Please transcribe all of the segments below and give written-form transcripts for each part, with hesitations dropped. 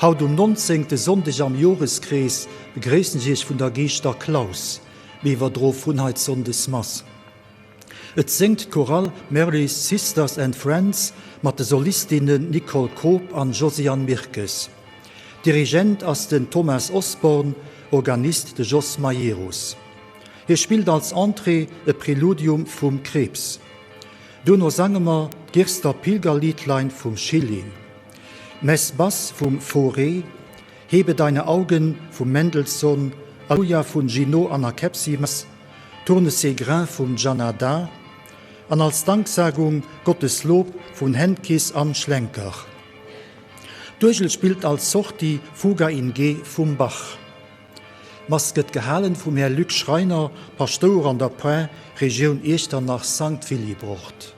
Haut um nonzéngte Sonndeg am Joreskrees begréissen ech Iech vun der Geeschter Klaus. Mir iwwerdroe vun hei d'Sonndesmass. Et séngt d'Chorale Mary's Sisters and Friends mat de Solistinnen Nicole Koob an Josiane Mirkes. Dirigent ass den Thomas Osborne, Organist de Jos Majerus. Hie spillt als Entrée e Preludium vum Krebs. Duerno sange mer d'Girster Pilgerliedlein vum Schilling, Messe basse vum Fauré, Hebe deine Augen vum Mendelssohn, Alleluia vun Ginot an Akepsimas, Tourne ses grains vum Gianadda an als Danksagung Gottes Lob vun Hentges an Schlenker. D'Uergel spillt als Sortie Fuga in G vum Bach. D'Mass gëtt gehalen vum Här Luc Schreiner, Paschtouer an der Par Regioun Iechternach Sankt Willibrord.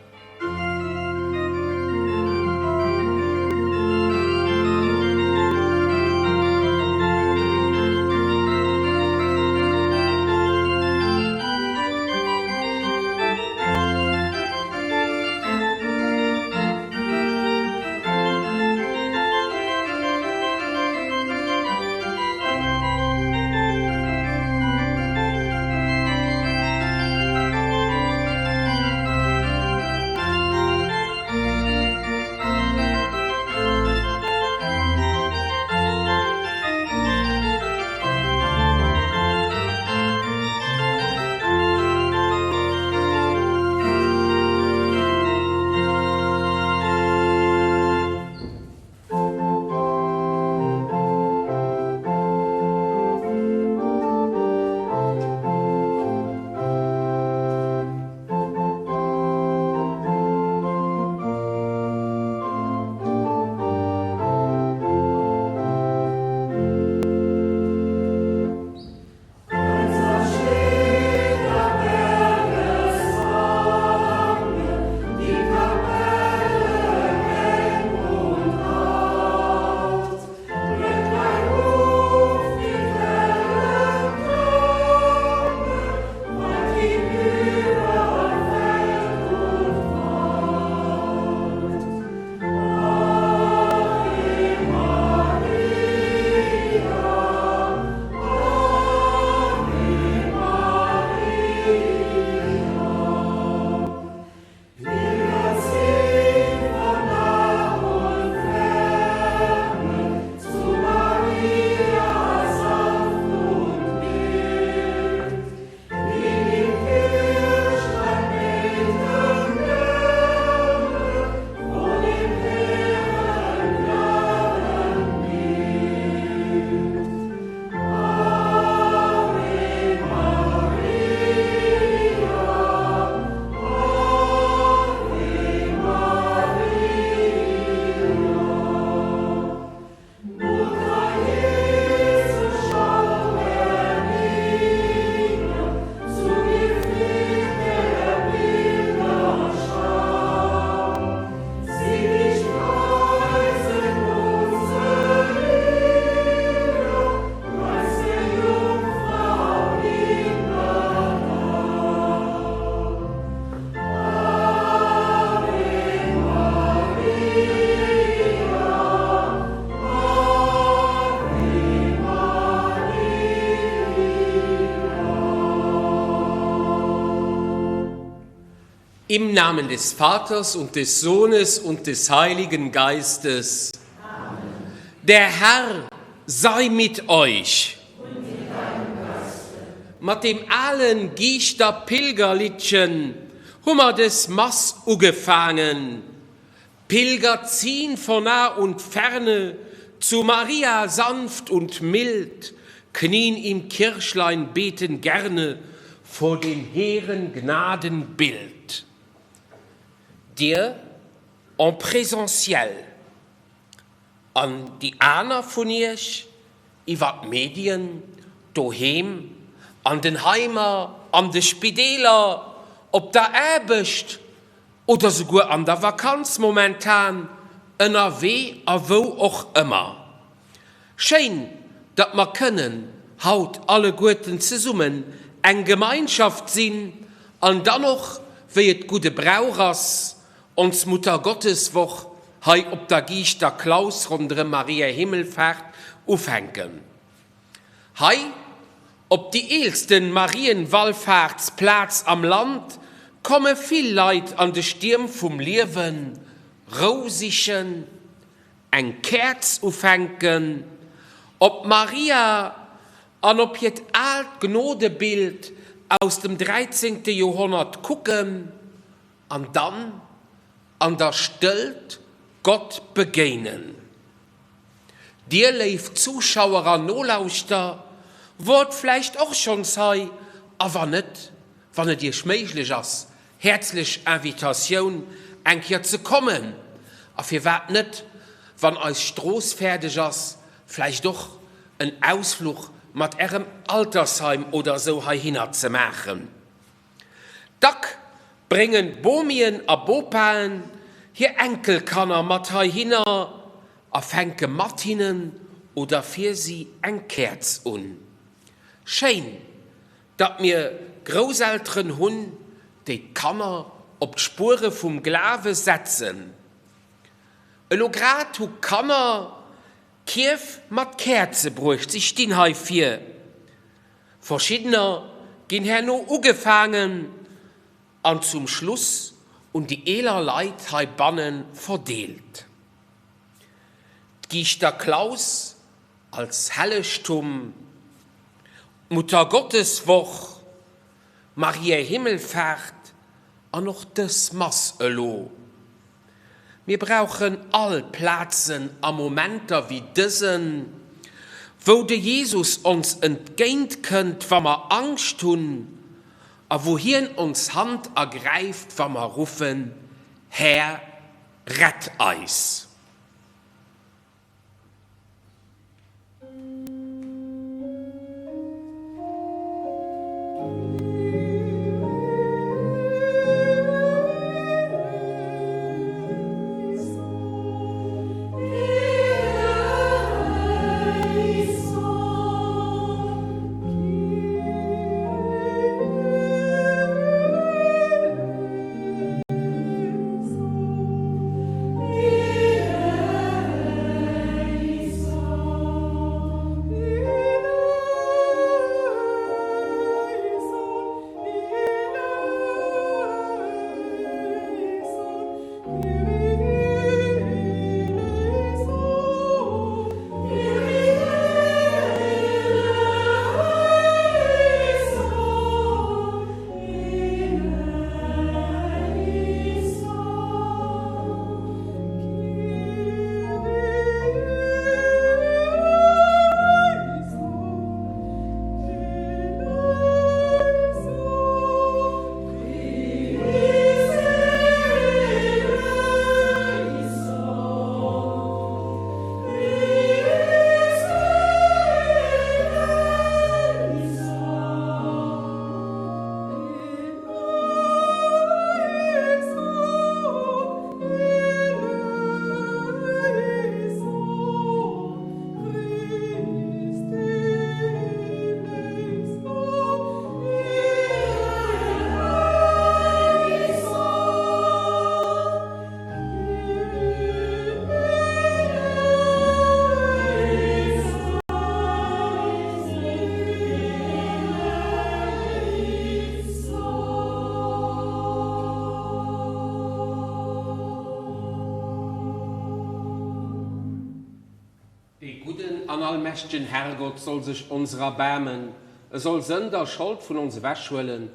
Im Namen des Vaters und des Sohnes und des Heiligen Geistes. Amen. Der Herr sei mit euch. Mat deem alen Giischter Pilgerliddchen hu mer des Mass ugefaangen. Pilger ziehn von nah und ferne zu Maria sanft und mild, knien im Kirchlein, beten gerne vor dem hehren Gnadenbild. Dir en présentiel an déi aner vun iech iwwer d'Medien, doheem, an den Heimer, an de Spideeler, op der Aarbecht oder souguer an der Vakanz momentan, ënnerwee a wou och ëmmer. Schéin, datt mer kënnen haut alleguerten zesummen eng Gemeinschaft sinn an dann och, wéi et gudde Brauch ass, ons Muttergotteswoch. hei op der Giischter Klaus ronderëm Mariä Himmelfaart ufänken. Hei op déi eelsten Marienwallfaartsplaz am Land komme vill Leit an de Stierm vum Liewen Rou sichen, eng Käerz ufänken, op Maria an op hiert aalt Gnodebild aus dem dräizéngte Joerhonnert kucken an dann an der Stëllt Gott begéinen. Dir, léif Zuschauer an Nolauschter, wort vläicht och schonns hei, a wann net, wann et Iech méiglech ass, häerzlech Invitatioun, eng Kéier ze kommen, a firwat net, wann eis Strooss fäerdeg ass, vläicht och en Ausfluch mat Ärem Altersheim oder esou heihinner ze maachen. Dack bréngen Bomien a Bopaen hir Enkelkanner mat heihinner a fänke mat hinnen oder fir si eng Käerz un. Schéin, datt mir Grousselteren hunn, déi d'Kanner op d'Spuere vum Glawe setzen. Elo grad hu Kanner Kierf mat Käerze bruecht, si stinn hei vir. Verschiddener ginn herno ugefaangen an zum Schluss un déi eeler Leit heibanne verdeelt. D'Giischter Klaus als Hellegtum, d'Muttergotteswoch, Mariä Himmelfaart an och dës Mass elo. Mir brauchen all Plazen a Momenter wéi dësen, wou de Jesus ons entgéint kënnt, wa mer Angscht hunn, a wou hien ons Hand ergräift, wa mer ruffen, Här, rett eis! Dee gudden an allmächtegen Herrgott soll sech onser erbaarmen, e soll Sënd a Schold vun ons ewechhuelen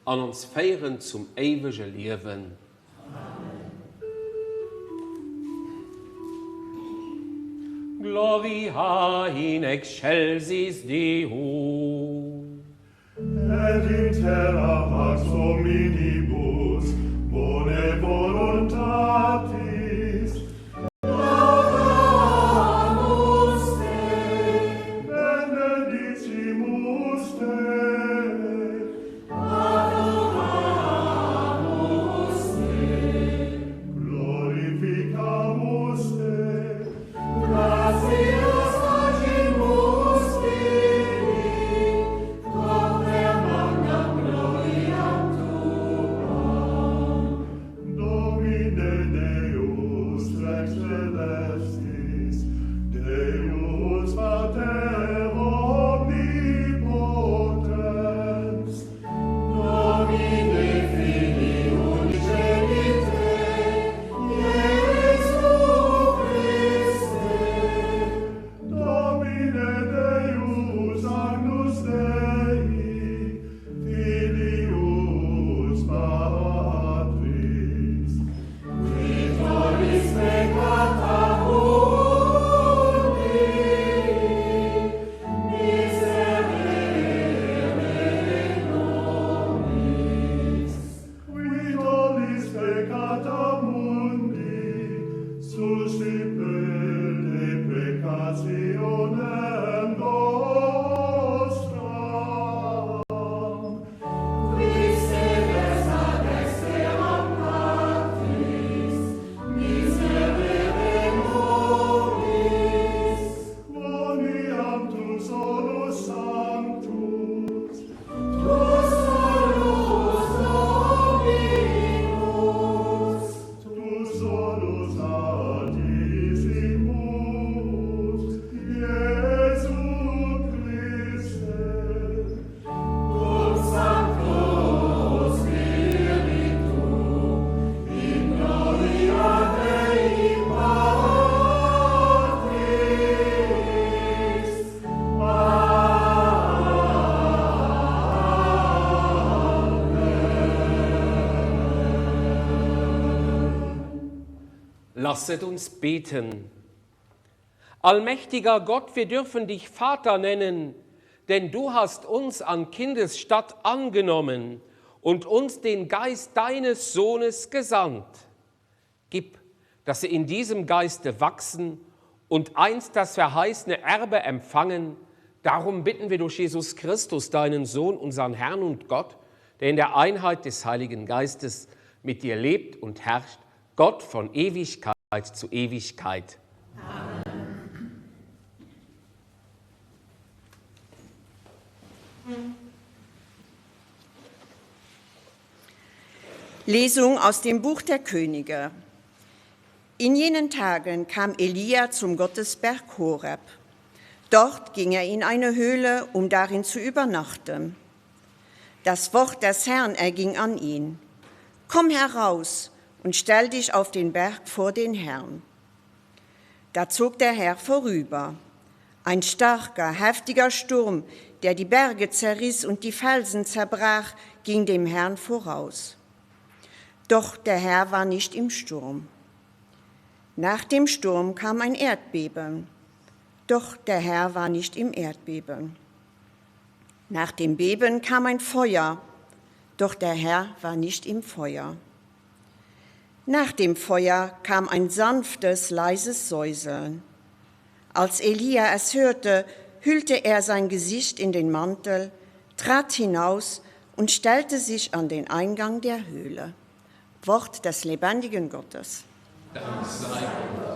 an ons féieren zum éiwege Liewen. Amen. Gloria in excelsis Deo. Et in terra pax hominibus, bone voluntatis. Laudamus te, benedicimus te. Adoramus te, glorificamus te. Gratias agimus tibi, propter magnam gloriam tuam. Domine Deus. Lasset uns beten. Allmächtiger Gott, wir dürfen dich Vater nennen, denn du hast uns an Kindesstatt angenommen und uns den Geist deines Sohnes gesandt. Gib, dass sie in diesem Geiste wachsen und einst das verheißene Erbe empfangen. Darum bitten wir durch Jesus Christus, deinen Sohn, unseren Herrn und Gott, der in der Einheit des Heiligen Geistes mit dir lebt und herrscht, Gott von Ewigkeit zu Ewigkeit. Amen. Lesung aus dem Buch der Könige. In jenen Tagen kam Elia zum Gottesberg Horeb. Dort ging er in eine Höhle, um darin zu übernachten. Das Wort des Herrn erging an ihn. Komm heraus und stell dich auf den Berg vor den Herrn. Da zog der Herr vorüber. Ein starker, heftiger Sturm, der die Berge zerriss und die Felsen zerbrach, ging dem Herrn voraus. Doch der Herr war nicht im Sturm. Nach dem Sturm kam ein Erdbeben. Doch der Herr war nicht im Erdbeben. Nach dem Beben kam ein Feuer. Doch der Herr war nicht im Feuer. Nach dem Feuer kam ein sanftes, leises Säuseln. Als Elia es hörte, hüllte er sein Gesicht in den Mantel, trat hinaus und stellte sich an den Eingang der Höhle. Wort des lebendigen Gottes. Dank sei Gott.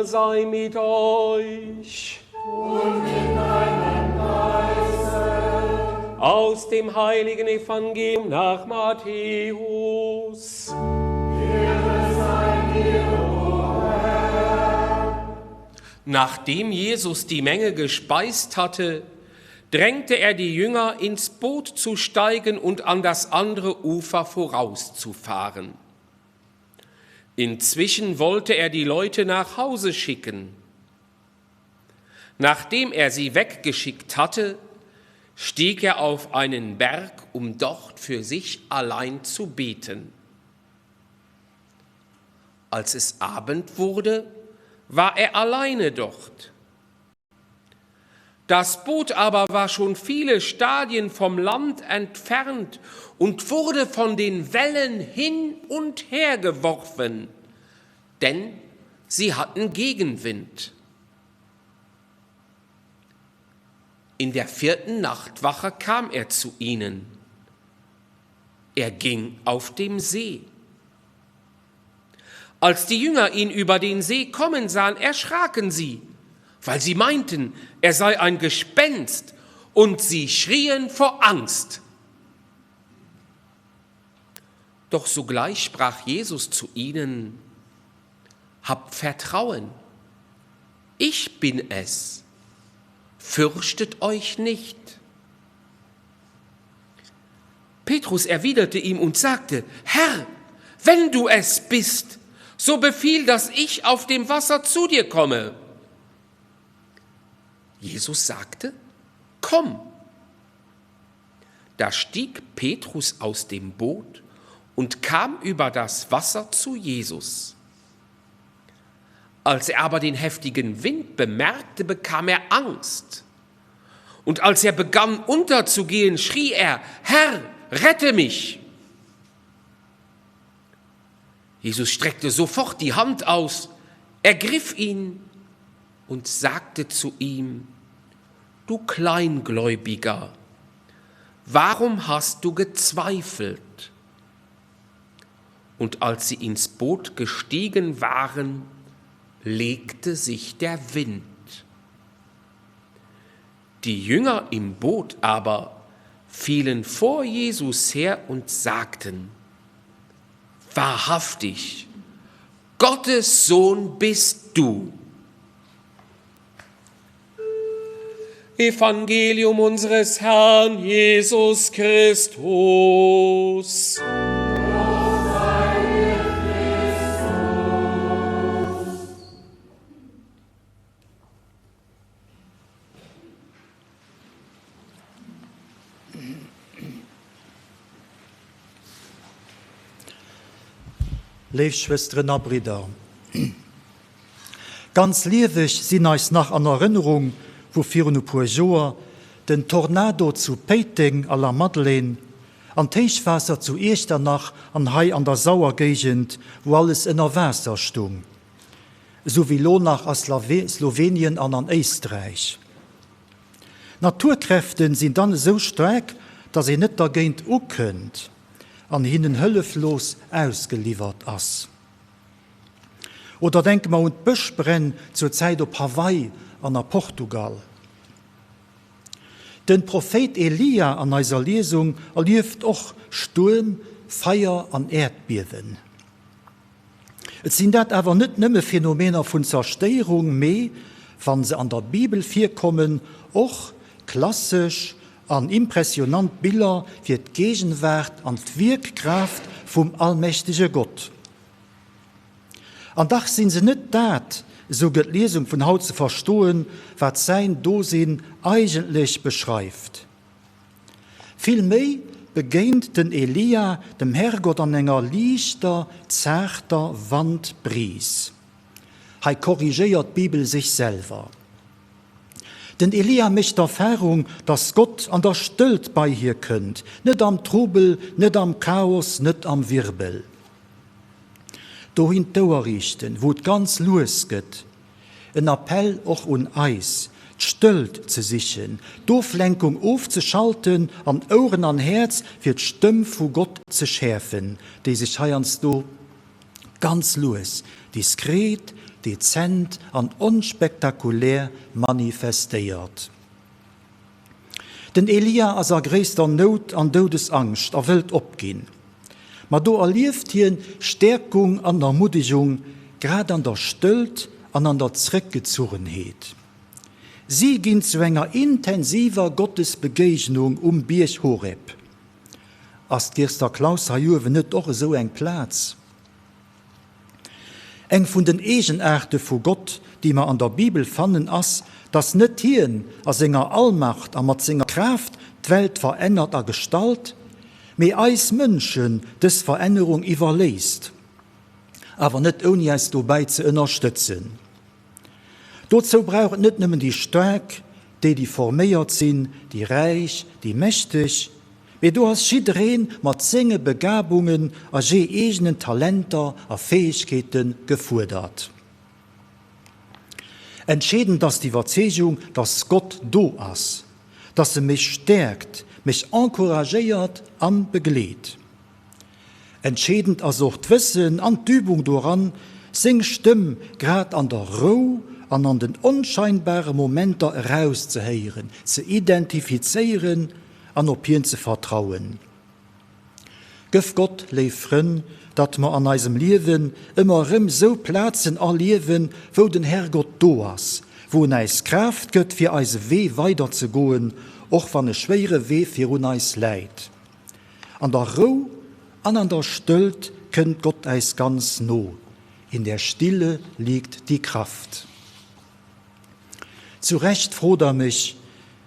sei mit euch. Und mit deinem Geiste. Aus dem heiligen Evangelium nach Matthäus. Ehre sei dir, o Herr. Nachdem Jesus die Menge gespeist hatte, drängte er die Jünger, ins Boot zu steigen und an das andere Ufer vorauszufahren. Inzwischen wollte er die Leute nach Hause schicken. Nachdem er sie weggeschickt hatte, stieg er auf einen Berg, um dort für sich allein zu beten. Als es Abend wurde, war er alleine dort. Das Boot aber war schon viele Stadien vom Land entfernt und wurde von den Wellen hin und her geworfen, denn sie hatten Gegenwind. In der vierten Nachtwache kam er zu ihnen. Er ging auf dem See. Als die Jünger ihn über den See kommen sahen, erschraken sie, weil sie meinten, er sei ein Gespenst, und sie schrien vor Angst. Doch sogleich sprach Jesus zu ihnen, Habt Vertrauen, ich bin es, fürchtet euch nicht. Petrus erwiderte ihm und sagte, Herr, wenn du es bist, so befiehl, dass ich auf dem Wasser zu dir komme. Jesus sagte, Komm. Da stieg Petrus aus dem Boot und kam über das Wasser zu Jesus. Als er aber den heftigen Wind bemerkte, bekam er Angst. Und als er begann unterzugehen, schrie er, Herr, rette mich! Jesus streckte sofort die Hand aus, ergriff ihn und sagte zu ihm, Du Kleingläubiger, warum hast du gezweifelt? Und als sie ins Boot gestiegen waren, legte sich der Wind. Die Jünger im Boot aber fielen vor Jesus her und sagten, Wahrhaftig, Gottes Sohn bist du. Evangelium unseres Herrn Jesus Christus. Léif Schwësteren a Bridder, ganz lieweg sinn eis nach an Erënnerung, wou virun e puer Joer den Tornado zu Péiteng a Lamadelaine an d'Héichwaasser zu Iechternach an hei an der Sauergéigend, wou alles ënner Waasser stung, esou wéi lo nach a Slowenien an an Éisträich. D'Naturkräften sinn dann esou staark, dass een net dergéint ukënnt an hinnen hëlleflos ausgeliwwert ass. Oder denke mer un d'Bëschbränn zur Zäit op Hawaii an a Portugal. Den Prophéit Elia an eiser Liesung erlieft och Stuerm, Feier an Äerdbiewen. Et sinn dat awer net nëmme Phänomener vun Zerstéierung, mee, wa se an der Bibel virkommen, och klassesch an impressionant Biller fir d'Gegenwaart an d'Wierkkraaft vum allmächtege Gott. An dach sinn se net dat, esou gëtt d'Liesung vun haut ze verstoen, wat säin Dosinn eigentlech beschreift. Vill méi begéint den Elia dem Herrgott an enger liichter, zaarter Wandbris. Hei korrigéiert d'Bibel sech selwer. Den Elia mécht d'Erfarung, datt Gott an der Stëllt bei hie kënnt, net am Trubel, net am Chaos, net am Wirbel. Dohin d'Ouer riichten, wou et ganz lues gëtt. En Appell och un eis, d'Stëllt ze sichen, d'Oflenkung ofzeschalten an Oueren an Häerz fir d'Stëmm vu Gott ze schäerfen, déi sech heiansdo ganz lues, diskret, dezent an onspektakulär manifestéiert. Den Elia ass a gréisster Nout an Doudesangscht a wëllt opginn. Ma do erlieft hien Stäerkung an Ermuddegung, grad an der Stëllt an an der Zréckgezuchenheet. Si ginn zu enger intensiver Gottesbegéignung um Bierg Horeb. Ass d'Girster Klaus hei uewen net och esou eng Plaz? Eng vun den Eegenaarte vu Gott, déi mer an der Bibel fannen, ass, dass net hien a senger Allmacht a mat senger Kraaft d'Welt verännert a gestalt, mee eis Mënschen dës Verännerung iwwerléisst, awer net ouni eis dobäi ze ënnerstëtzen. Dozou brauch et net nëmmen déi Staark, déi, déi forméiert sinn, déi Räich, déi Mächteg, Mee do ass jiddereen mat senge Begabungen a jee eegenen Talenter a Fäegkeete gefuerdert. Entscheedend ass d'Iwwerzeegung, dass Gott do ass, dass e mech stäerkt, mech encouragéiert an begleet. Entscheedend ass och d'Wëssen an d'Übung doran, seng Stëmm grad an der Rou an an den onscheinbare Momenter erauszehéieren, ze identifizéieren an op hien ze vertrauen. Gëff Gott, léif Frënn, datt mer an eisem Liewen ëmmer erëm sou Plazen erliewen, wou den Herrgott do ass, wou en äis Kraaft gëtt, fir eise Wee weiderzegoen, och wann e schwéiere Wee virun eis läit. An der Rou an an der Stëllt kënnt Gott äis ganz no, In der Stille liegt die Kraft. Zu Recht frot der mech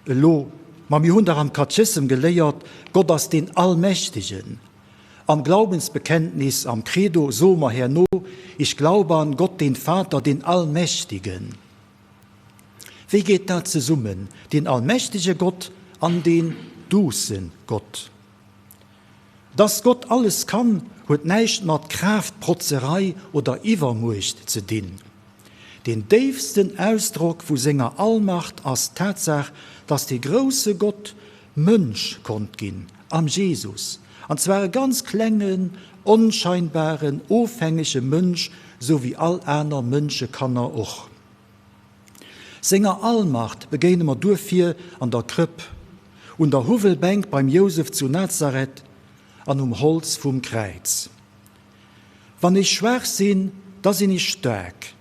elo, Ma mir hunn dach am Katechissem geléiert, Gott ass deen Allmächtegen. Am Glaubensbekenntnis, am Credo, soe mer herno, Ich glaube an Gott, den Vater, den Allmächtigen. Wéi geet dat zesummen, deen allmächtege Gott an deen duusse Gott? Dass Gott alles kann, huet näischt mat Kraaftprotzerei oder Iwwermuecht ze dinn. Deen déifsten Ausdrock vu senger Allmacht ass d'Tatsaach, dass dee grousse Gott Mënsch konnt ginn am Jesus, an zwar e ganz klengen, onscheinbaren, ofhängege Mënsch, sou wéi all aner Mënschekanner och. Senger Allmacht begéine mer duerfir an der Krëpp, un der Huwwelbänk beim Jousef zu Nazareth an um Holz vum Kräiz. Wann ech schwaach sinn, da sinn ech staark.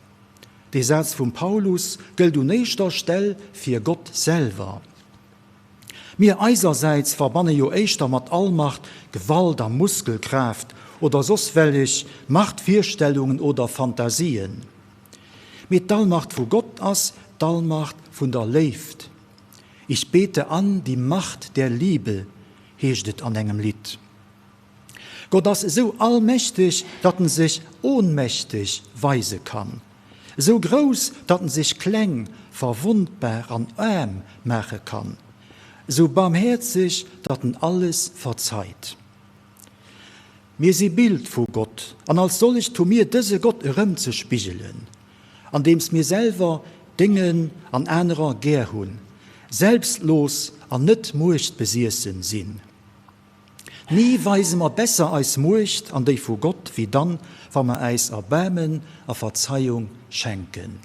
Dee Saz vum Paulus gëllt un éischter Stell fir Gott selwer. Mir eisersäits verbanne jo éischter mat Allmacht Gewalt a Muskelkraaft oder soss wellech Machtvirstellungen oder Fantasien. Mee d'Allmacht vu Gott ass d'Allmacht vun der Léift. Ich bete an die Macht der Liebe, heescht et an engem Lidd. Gott ass esou allmächteg, datt en sech ohnmächteg weise kann, esou grouss, datt en sech kleng, verwondbar an aarm maache kann, esou barmhäerzeg, datt en alles verzeit. Mir si Bild vu Gott an als sollecht hu mir dëse Gott erëmzespigelen, andeems mir selwer déngen an anerer gär hunn, selbstlos an net muechtbesiessen sinn. Ni weise mer besser eis Muecht an déi vu Gott wéi dann, wa mer äis Erbaarmen a Verzeiung schenken.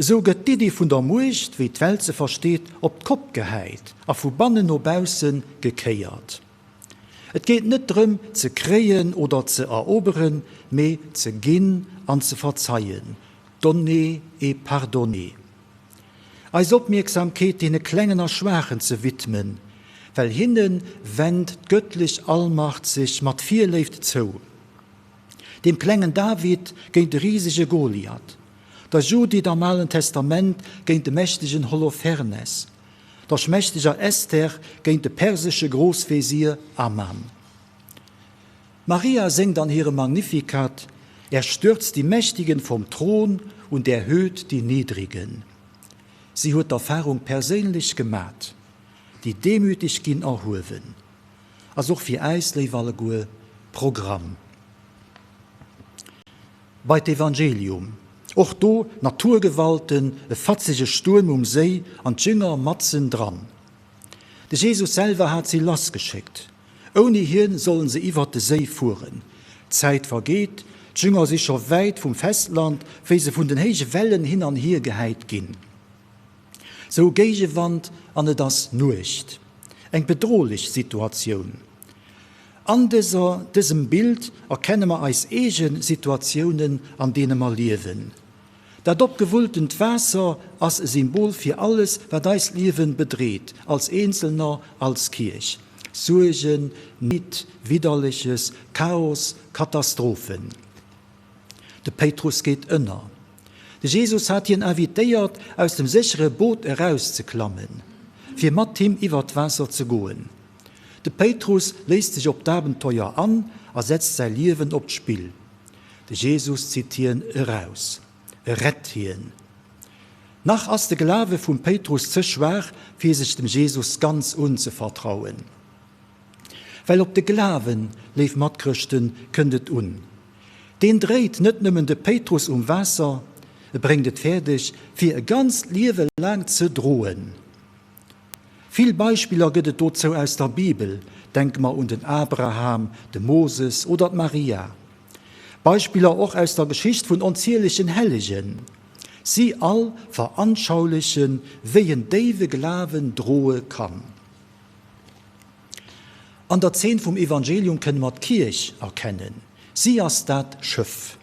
Esou gëtt d'Iddi vun der Muecht, wéi d'Welt se versteet, op d'Kopp gehäit a vu bannen no bausse gekéiert. Et geet net drëm, ze kréien oder ze eroberen, mee ze ginn an ze verzeien, donner et pardonner. Eis Opmierksamkeet deene Klengen a Schwaachen ze widmen, well hinne wennt d'gëttlech Allmacht sech mat Virléift zou. Dem klengen David géint de risege Goliath, der Judith am Alen Testament géint de mächtegen Holofernes, der schmächteger Esther géint de persesche Grosswesir Aman. D'Maria séngt an hirem Magnificat, Er stürzt die Mächtigen vom Thron und erhöht die Niedrigen. Si huet d'Erfarung perséinlech gemat, Déi Demüteg ginn erhuewen. Ass och fir äis, léif alleguer, Programm. Bei d'Evangelium. Och do Naturgewalten, e fatzege Stuerm um Séi an d'Jünger matzen dran. De Jesus selwer hat si lassgeschéckt. Ouni hien sollen se iwwert de Séi fueren. D'Zäit vergeet, D'Jünger si scho wäit vum Festland, wéi se vun den héije Wellen hin an hier gehäit ginn. Se hu Géigewand an et ass Nuecht. Eng bedrohlech Situatioun. An dëser dësem Bild erkenne mer eis eege Situatiounen, an deene mer liewen. Dat opgewulltent Waasser ass e Symbol fir alles, wat eist Liewen bedreet, als Eenzelner, als Kierch. Suergen, Need, Widderleches, Chaos, Katastrophen. De Péitrus geet ënner. De Jesus hat hien invitéiert, aus dem séchere Boot erauszeklammen, fir mat him iwwer d'Waasser ze goen. De Péitrus léisst sech op d'Abenteuer an a setzt säi Liewen op d'Spill. De Jesus zitt hien eraus. E rett hien. Nach ass de Glawe vum Péitrus ze schwaach, fir sech dem Jesus ganz unzevertrauen. Well op de Glawen, léif Matchrëschten, kënnt et un. Deen dréit net nëmmen de Péitrus um Waasser, e bréngt et fäerdeg, fir e ganzt Liewe laang ze droen. Vill Beispiller gëtt et dozou aus der Bibel, denke mer un den Abraham, de Moses oder d'Maria. Beispiller och aus der Geschicht vun onzielegen Hellegen. Si all veranschaulichen, wéi en déiwe Glawen droe kann. An der Zeen vum Evangelium kënne mer d'Kierch erkennen. Si ass dat Schëff.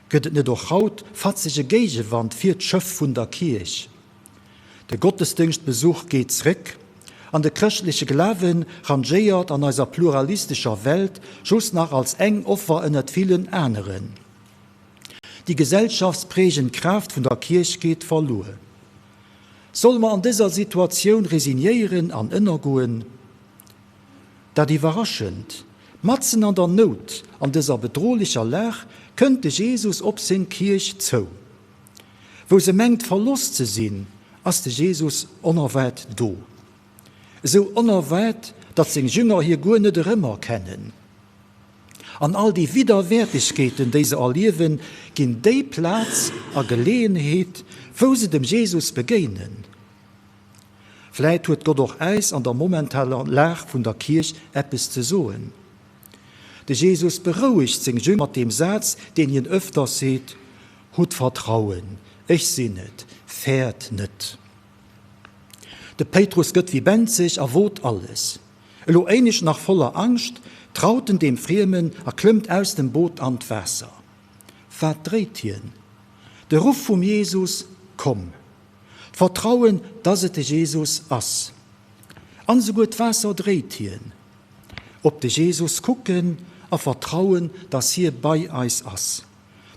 Gëtt et net och haut fatzege Géigewand fir d'Schëff vun der Kierch? De Gottesdëngschtbesuch geet zréck an de chrëschtleche Glawe rangéiert an eiser pluralistescher Welt just nach als eng Offer ënnert villen aneren. Déi gesellschaftsprägend Kraaft vun der Kierch geet verluer. Solle mer an dëser Situatioun resignéieren an ënnergoen? Dat Iwwerraschend, Matzen an der Nout, an dëser bedrohlecher Lag, kënnt de Jesus op seng Kierch zou. Wou se mengt verloss ze sinn, ass de Jesus onerwaart do. Esou onerwaart, datt seng Jünger hie guer net erëmerkennen. An all déi Widderwäertegkeeten, déi se erliewen, ginn déi Plaz a Geleeënheet, wou se dem Jesus begéinen. Vläit huet Gott och äis an der momentaler Lag vun der Kierch eppes ze soen. De Jesus berouegt seng Jünger mat deem Saz, deen hien ëfters seet, Hutt Vertrauen, ech sinn et, fäert net. De Péitrus gëtt wéi benzeg a wot alles. Elo éinescht nach voller Angscht, traut en deem Friemen a klëmmt aus dem Boot an d'Waasser. Wat dréit hien? De Ruff vum Jesus, Komm! D'Vertrauen, dass et de Jesus ass. An esouguer d'Waasser dréit hien. Op de Jesus kucken a vertrauen, dass hie bei eis ass.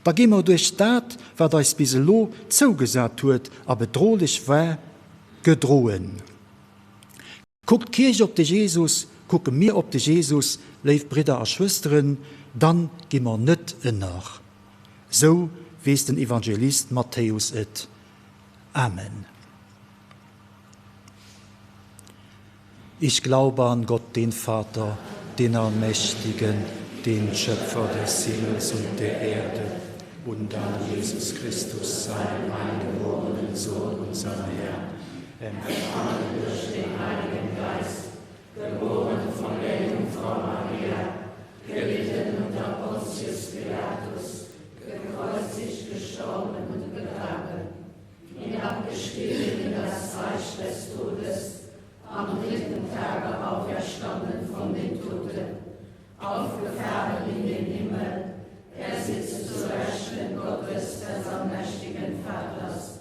Da gi mer duerch dat, wat eis bis elo zougesat huet a bedrohlech war, gedroen. Kuckt d'Kierch op de Jesus, kucke mir op de Jesus, léif Bridder a Schwësteren, dann gi mer net ënner. Sou weess den Evangelist Matthäus et. Amen. Ich glaube an Gott, den Vater, den Allmächtigen, den Schöpfer des Himmels und der Erde, und an Jesus Christus, seinen eingeborenen Sohn, unseren Herrn, empfangen durch den Heiligen Geist, geboren von der Jungfrau Maria, gelitten unter Pontius Pilatus, gekreuzigt, gestorben und begraben, hinabgestiegen in das Reich des Todes, am dritten Tage auferstanden von den Toten, aufgefahren in den Himmel, er sitzt zu Rechten Gottes des allmächtigen Vaters,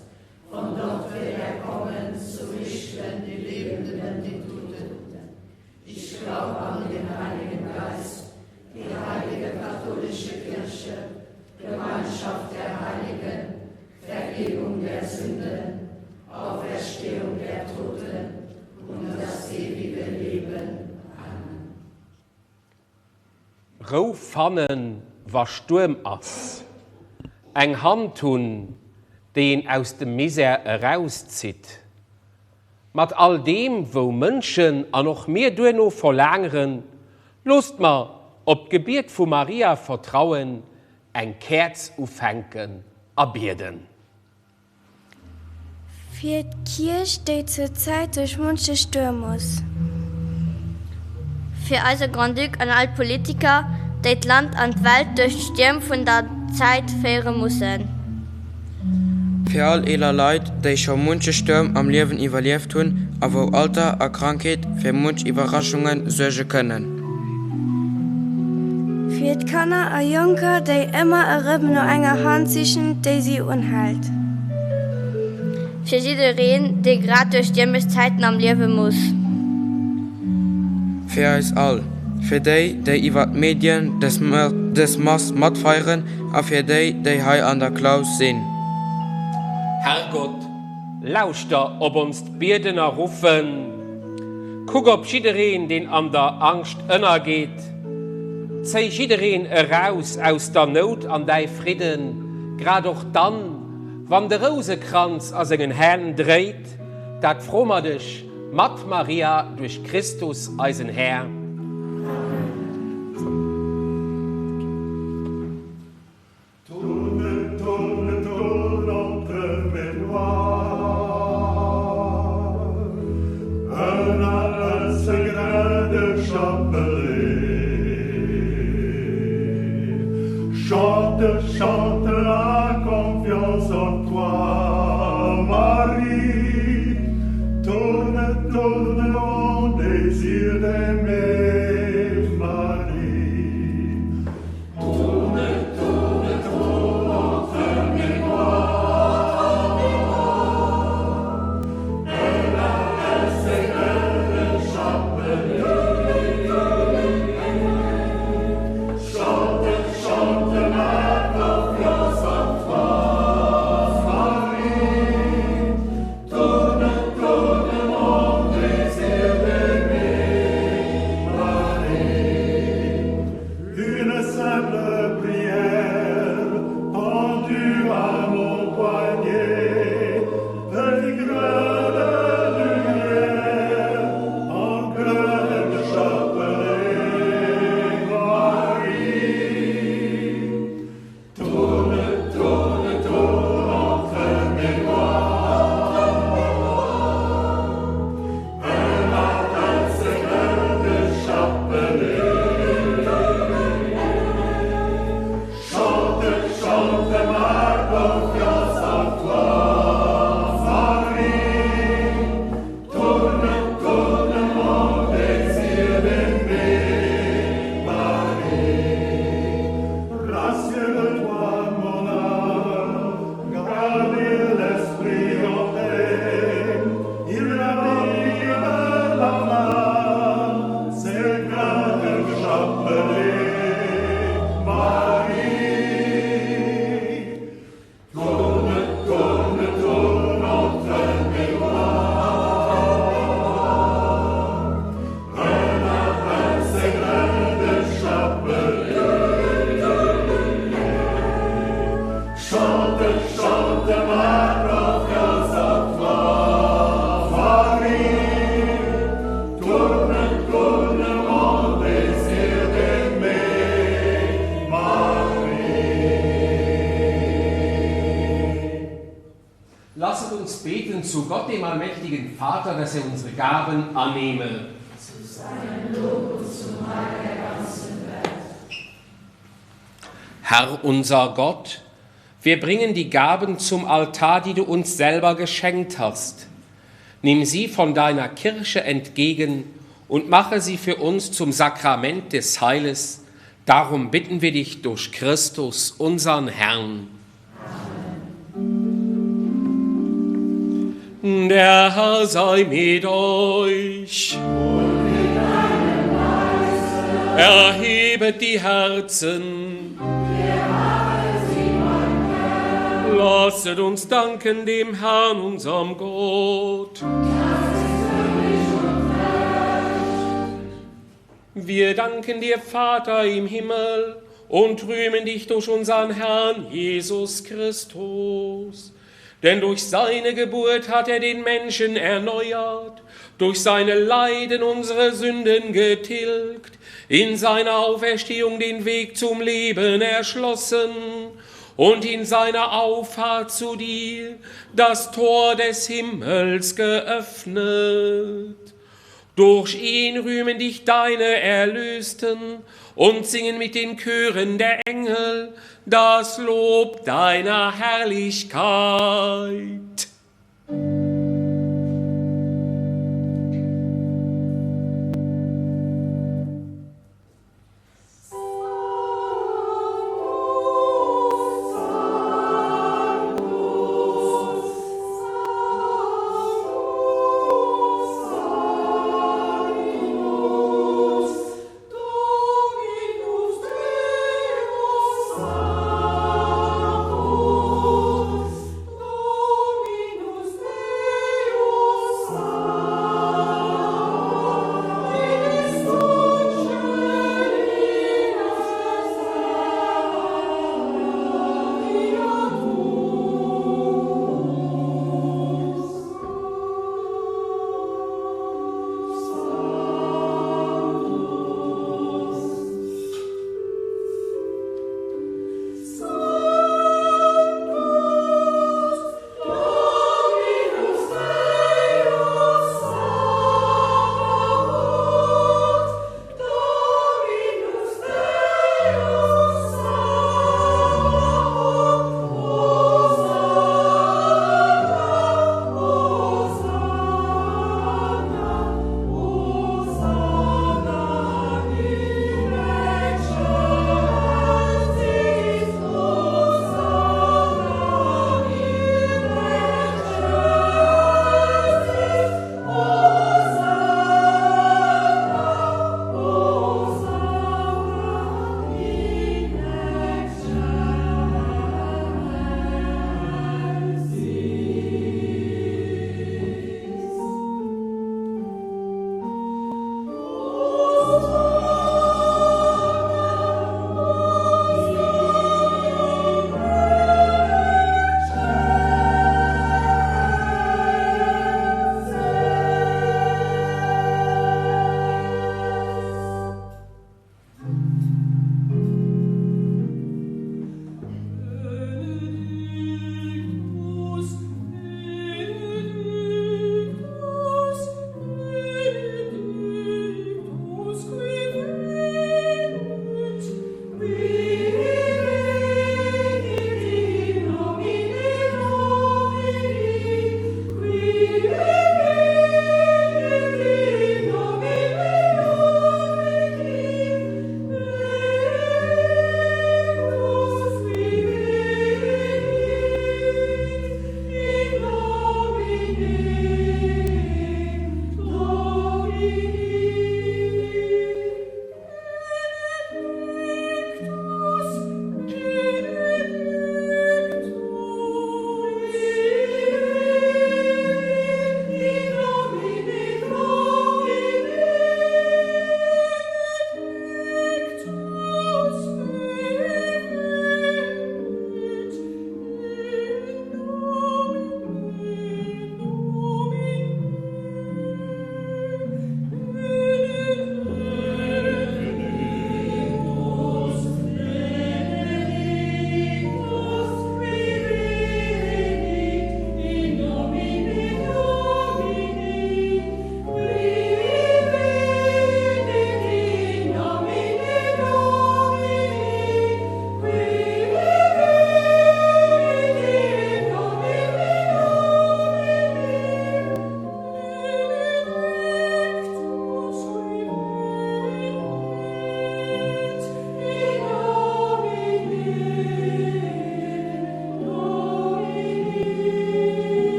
von dort wird er kommen, zu richten die Lebenden und die Toten. Ich glaube an den Heiligen Geist, die heilige katholische Kirche, Gemeinschaft der Heiligen, Vergebung der Sünden, Auferstehung der Toten und das ewige Leben. Amen. Rou fannen, wa Stuerm ass. Eng Hand hunn, déi een aus dem Misär erauszitt. Mat all deem, wou Mënschen an och mir duerno verlaangeren, loosst mer op d'Gebiet vu Maria vertrauen, eng Käerz ufänken a bieden. Fir d'Kierch, déi zur Zäit duerch munche Stuerm muss. Fir eise Grand-Duc an all d'Politiker. déi d'Land an d'Welt duerch d'Stierm vun der Zäit féiere mussen. Fir all eeler Leit, déi scho munche Stuerm am Liewen iwwerlieft hunn a wou Alter a Krankheet fir munch Iwwerraschunge suerge kënnen. Fir d'Kanner a Jonker, déi ëmmer erëm no enger Hand sichen, déi si unhält. Fir jiddereen, dee grad duerch stiermesch Zäiten am Liewe muss. Fir eis all. Fir déi, déi iwwer d'Medien dës Mass matfeieren a fir déi, déi hei an der Klaus sinn. Herrgott, lauschter op onst Bieden a Ruffen. Kuck op jiddereen, deen an der Angscht ënnergeet. Zéi jiddereen eraus aus der Nout an däi Fridden, grad och dann, wann de Rousekranz a sengen Hänn dréit. Dat froe mer dech mat Maria duerch Christus, eisen Här. Tourne, tourne, tourne entre mes doigts Un à un ce grain de chapelet Chante, chante la confiance en toi, Marie Tourne, tourne mon désir d'aimer, Marie Tourne, tourne, tourne entre mes doigts, mes doigts Un à un ce grain de chapelet Chante, chante ma confiance en toi, Marie Tourne, tourne mon désir d'aimer, Marie Une simple prière pendue à mon poignet Petit grain de lumière en grain de chapelet, Marie Tourne, tourne, tourne entre mes doigts, Un matin ce grain de chapelet Chante, chante ma confiance en toi, Marie Tourne, tourne mon désir d'aimer, Marie Rassure-toi, mon âme, garde l'esprit en paix Il ravive la flamme, ses grains de chapelet, Marie Tourne, tourne, tourne entre mes doigts, Un matin ces grains de chapelet Chante, chante ma confiance en toi, Marie Tourne, tourne mon désir d'aimer, Marie Lasset uns beten zu Gott, dem allmächtigen Vater, dass er unsere Gaben annehme. Zu seinem Lob und zum Heil der ganzen Welt. Herr unser Gott, wir bringen die Gaben zum Altar, die du uns selber geschenkt hast. Nimm sie von deiner Kirche entgegen und mache sie für uns zum Sakrament des Heiles. Darum bitten wir dich durch Christus, unseren Herrn. Amen. Der Herr sei mit euch. Und mit deinem Geiste. Erhebet die Herzen. Wir haben sie beim Herrn. Lasset uns danken dem Herrn, unserem Gott. Das ist würdig und recht. Wir danken dir, Vater im Himmel, und rühmen dich durch unseren Herrn Jesus Christus. Denn durch seine Geburt hat er den Menschen erneuert, durch seine Leiden unsere Sünden getilgt, in seiner Auferstehung den Weg zum Leben erschlossen und in seiner Auffahrt zu dir das Tor des Himmels geöffnet. Durch ihn rühmen dich deine Erlösten und singen mit den Chören der Engel das Lob deiner Herrlichkeit.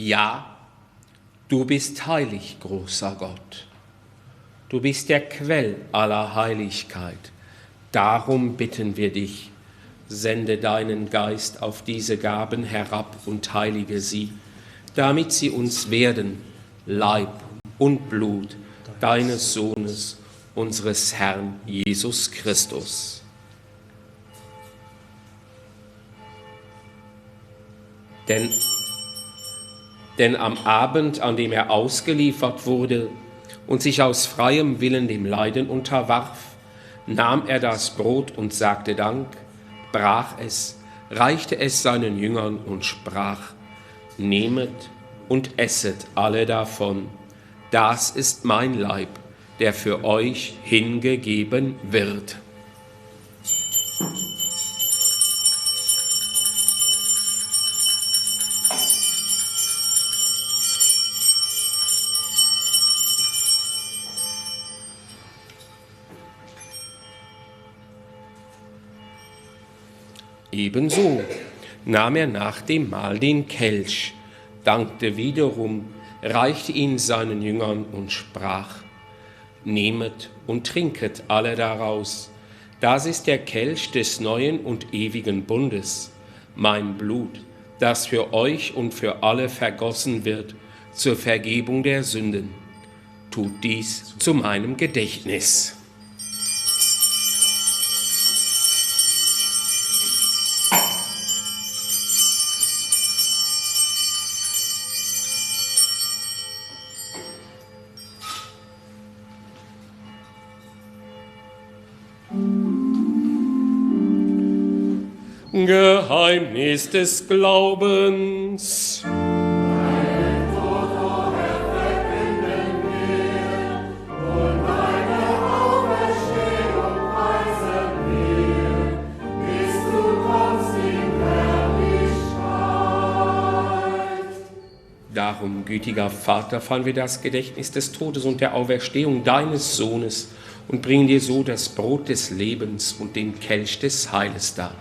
Ja, du bist heilig, großer Gott. Du bist der Quell aller Heiligkeit. Darum bitten wir dich, sende deinen Geist auf diese Gaben herab und heilige sie, damit sie uns werden, Leib und Blut deines Sohnes, unseres Herrn Jesus Christus. Denn, denn am Abend, an dem er ausgeliefert wurde und sich aus freiem Willen dem Leiden unterwarf, nahm er das Brot und sagte Dank, brach es, reichte es seinen Jüngern und sprach: Nehmet und esset alle davon, das ist mein Leib, der für euch hingegeben wird. Ebenso nahm er nach dem Mahl den Kelch, dankte wiederum, reichte ihn seinen Jüngern und sprach: Nehmet und trinket alle daraus, das ist der Kelch des neuen und ewigen Bundes, mein Blut, das für euch und für alle vergossen wird zur Vergebung der Sünden. Tut dies zu meinem Gedächtnis. Geheimnis des Glaubens. Darum, gütiger Vater, feiern wir das Gedächtnis des Todes und der Auferstehung deines Sohnes und bringen dir so das Brot des Lebens und den Kelch des Heiles dar.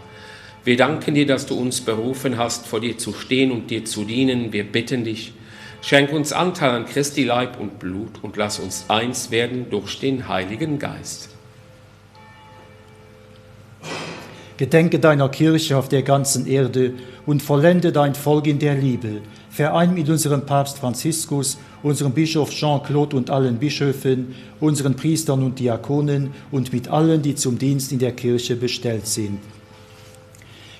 Wir danken dir, dass du uns berufen hast, vor dir zu stehen und dir zu dienen. Wir bitten dich, schenk uns Anteil an Christi Leib und Blut und lass uns eins werden durch den Heiligen Geist. Gedenke deiner Kirche auf der ganzen Erde und vollende dein Volk in der Liebe. Verein mit unserem Papst Franziskus, unserem Bischof Jean-Claude und allen Bischöfen, unseren Priestern und Diakonen und mit allen, die zum Dienst in der Kirche bestellt sind.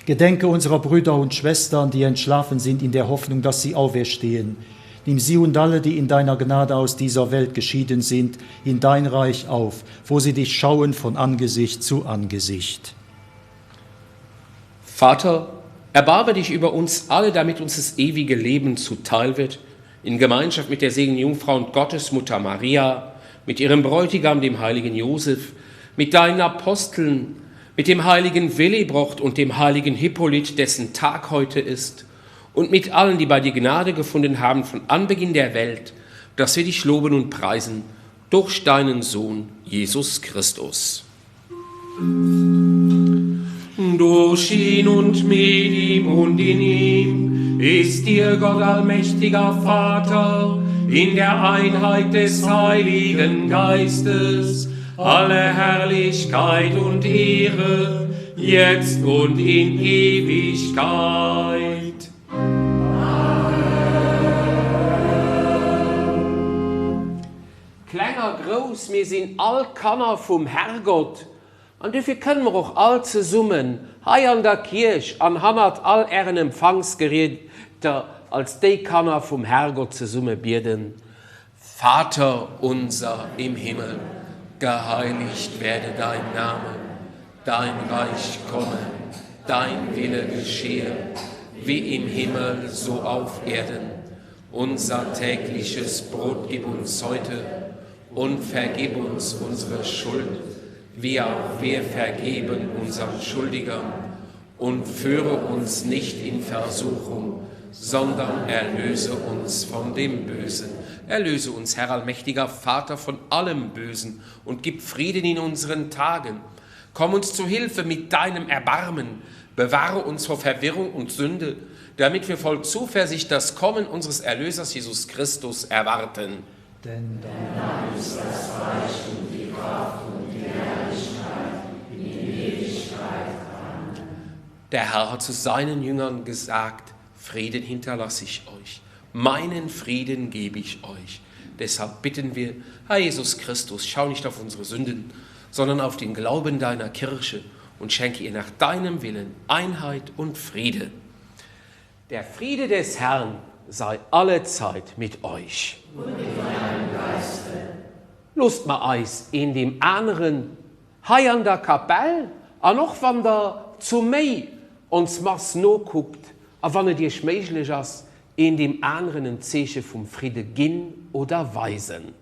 Gedenke unserer Brüder und Schwestern, die entschlafen sind in der Hoffnung, dass sie auferstehen. Nimm sie und alle, die in deiner Gnade aus dieser Welt geschieden sind, in dein Reich auf, wo sie dich schauen von Angesicht zu Angesicht. Vater, erbarme dich über uns alle, damit uns das ewige Leben zuteil wird, in Gemeinschaft mit der Segen Jungfrau und Gottesmutter Maria, mit ihrem Bräutigam, dem heiligen Josef, mit deinen Aposteln, mit dem heiligen Willibrocht und dem heiligen Hippolyt, dessen Tag heute ist, und mit allen, die bei dir Gnade gefunden haben von Anbeginn der Welt, dass wir dich loben und preisen durch deinen Sohn Jesus Christus. Durch ihn und mit ihm und in ihm ist dir Gott allmächtiger Vater in der Einheit des Heiligen Geistes alle Herrlichkeit und Ehre, jetzt und in Ewigkeit. Amen. Kleng a grouss, mir sinn all Kanner vum Herrgott, an dofir kënne mer och all zesummen hei an der Kierch an hannert all ären Empfangsgeräter als déi Kanner vum Herrgott zesumme bieden. Vater unser im Himmel, geheiligt werde dein Name, dein Reich komme, dein Wille geschehe, wie im Himmel so auf Erden. Unser tägliches Brot gib uns heute und vergib uns unsere Schuld, wie auch wir vergeben unseren Schuldigern und führe uns nicht in Versuchung, sondern erlöse uns von dem Bösen. Erlöse uns, Herr allmächtiger Vater, von allem Bösen und gib Frieden in unseren Tagen. Komm uns zu Hilfe mit deinem Erbarmen, bewahre uns vor Verwirrung und Sünde, damit wir voll Zuversicht das Kommen unseres Erlösers Jesus Christus erwarten. Denn dein ist das Reich und die Kraft und die Herrlichkeit in Ewigkeit. Amen. Der Herr hat zu seinen Jüngern gesagt, Frieden hinterlasse ich euch, meinen Frieden gebe ich euch. Deshalb bitten wir, Herr Jesus Christus, schau nicht auf unsere Sünden, sondern auf den Glauben deiner Kirche und schenke ihr nach deinem Willen Einheit und Friede. Der Friede des Herrn sei allezeit mit euch. Und mit deinem Geiste. Loosst mer eis een deem aneren hei an der Kapell an och wann der zu méi ons Mass nokuckt a wann et iech méiglech ass, een deem aneren en Zeeche vum Fridde ginn oder weisen.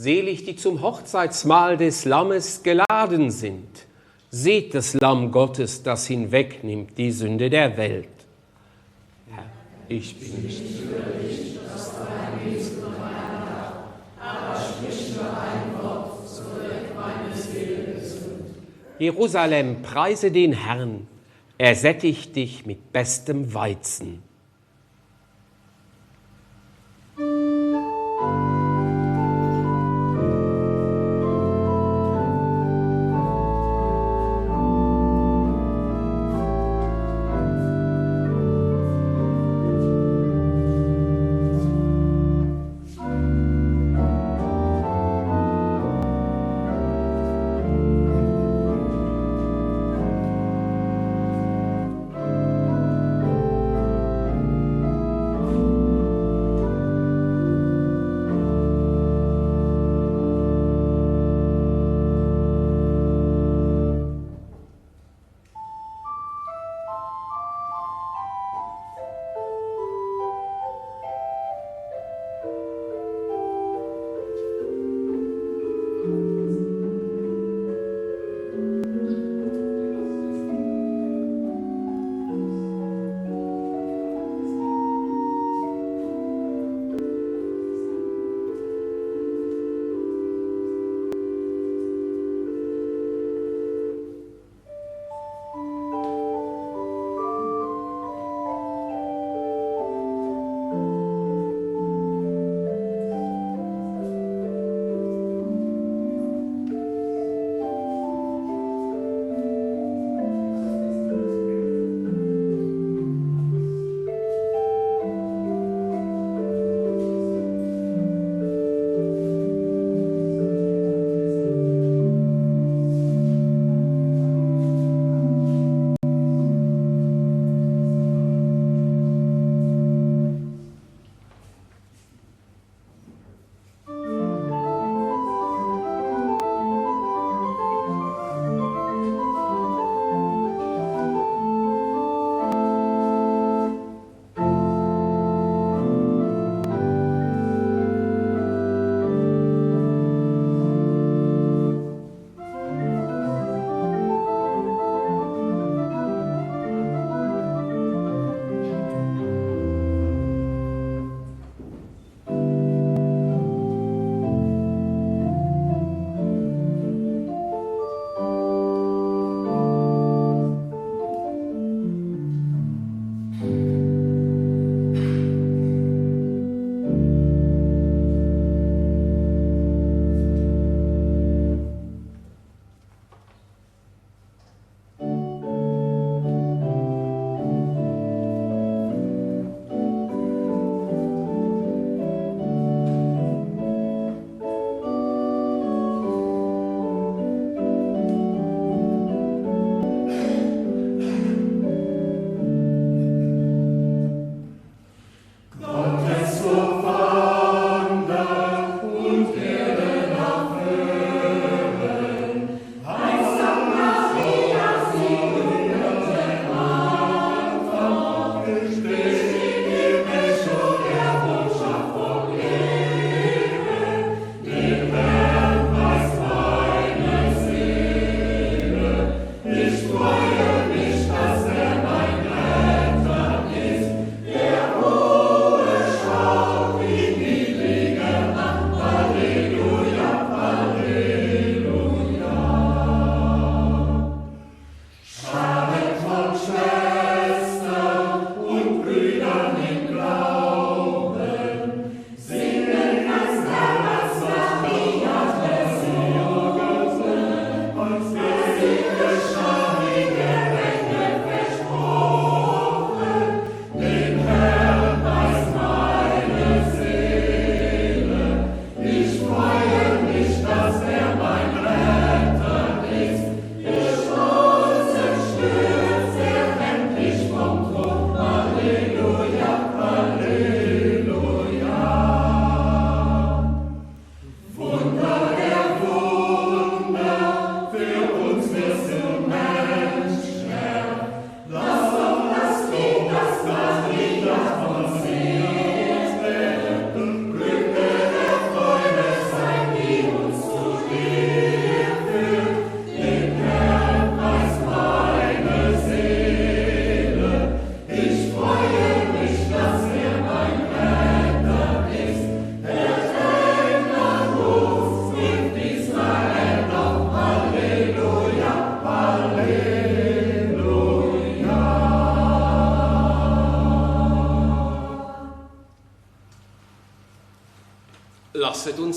Selig, die zum Hochzeitsmahl des Lammes geladen sind. Seht das Lamm Gottes, das hinwegnimmt die Sünde der Welt. Herr, ich bin nicht würdig, dass du eingehst unter mein Dach, aber sprich nur ein Wort, so wird meine Seele gesund. Jerusalem, preise den Herrn, er sättigt dich mit bestem Weizen.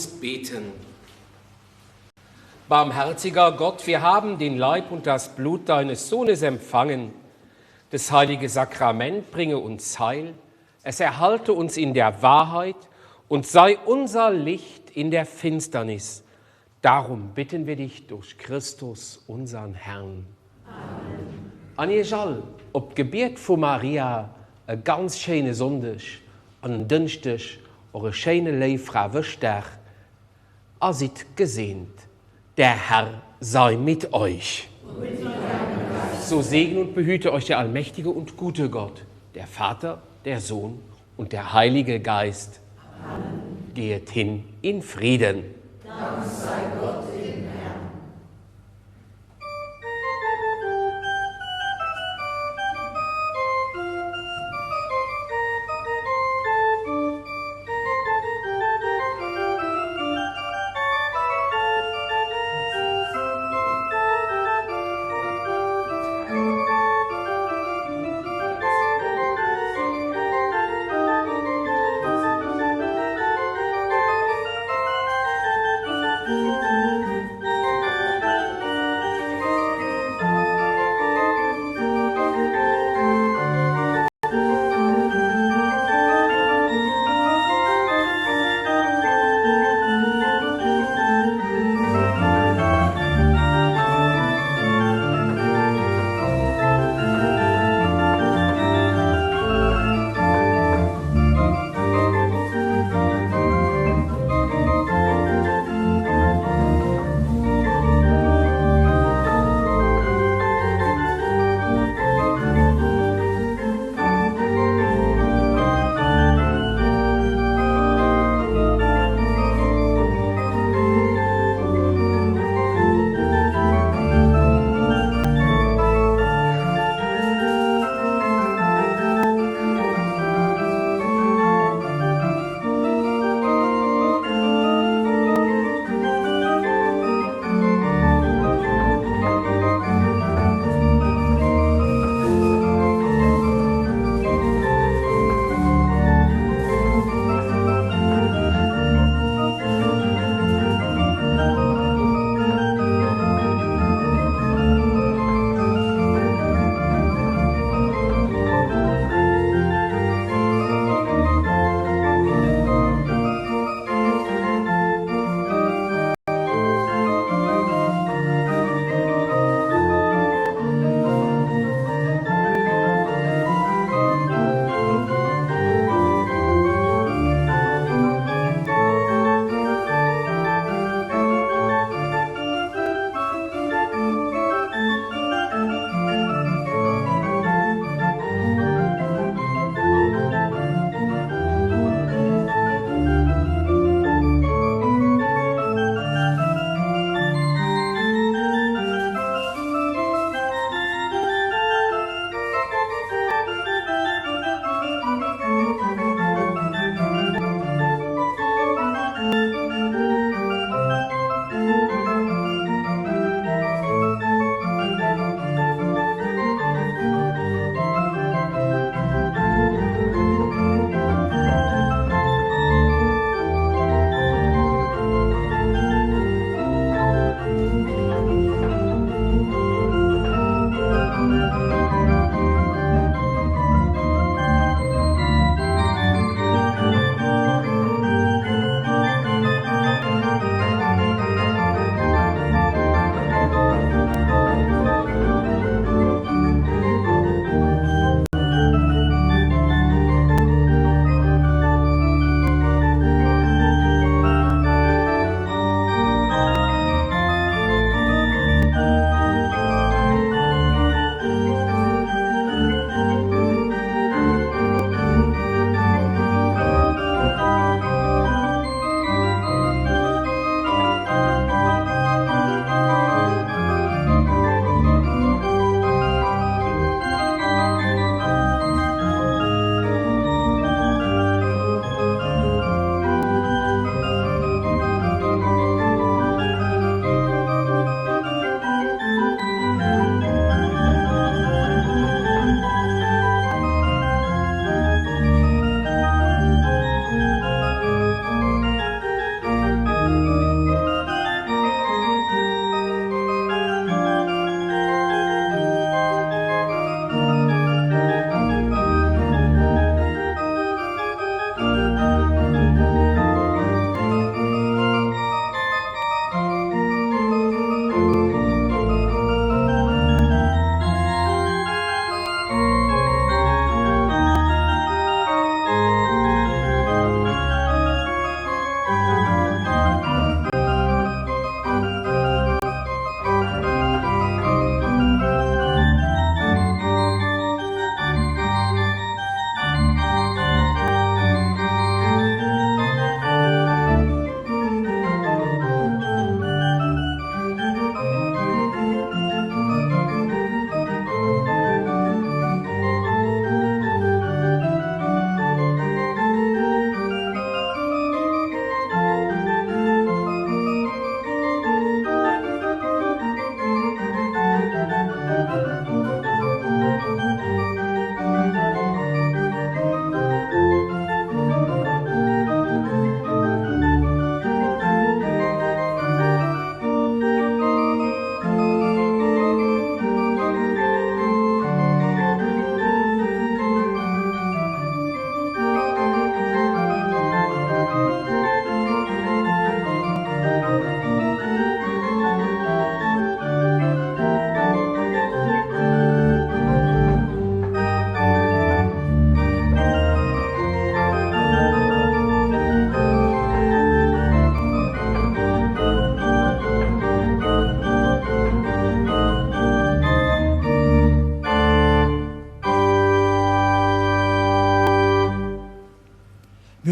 uns beten. Barmherziger Gott, wir haben den Leib und das Blut deines Sohnes empfangen. Das heilige Sakrament bringe uns Heil, es erhalte uns in der Wahrheit und sei unser Licht in der Finsternis. Darum bitten wir dich durch Christus, unseren Herrn. Amen. An Iech all op d'Gebiet vu Maria e ganz schéine Sonndeg an en Dënschdeg och e schéine Léiffrawëschdag a sidd geseent. Der Herr sei mit euch. Und mit deinem Geist. So segne und behüte euch der allmächtige und gute Gott, der Vater, der Sohn und der Heilige Geist. Amen. Gehet hin in Frieden. Dank sei Gott dem Herrn.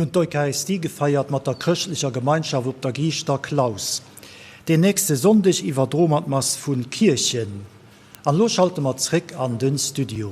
hunn d'Eucharistie gefeiert mat der chrëschtlecher Gemeinschaft op der Giischter Klaus. Deen nächste Sonndeg iwwerdroe mer d'Mass vu Kierchen. An elo schalte mer zréck an de Studio.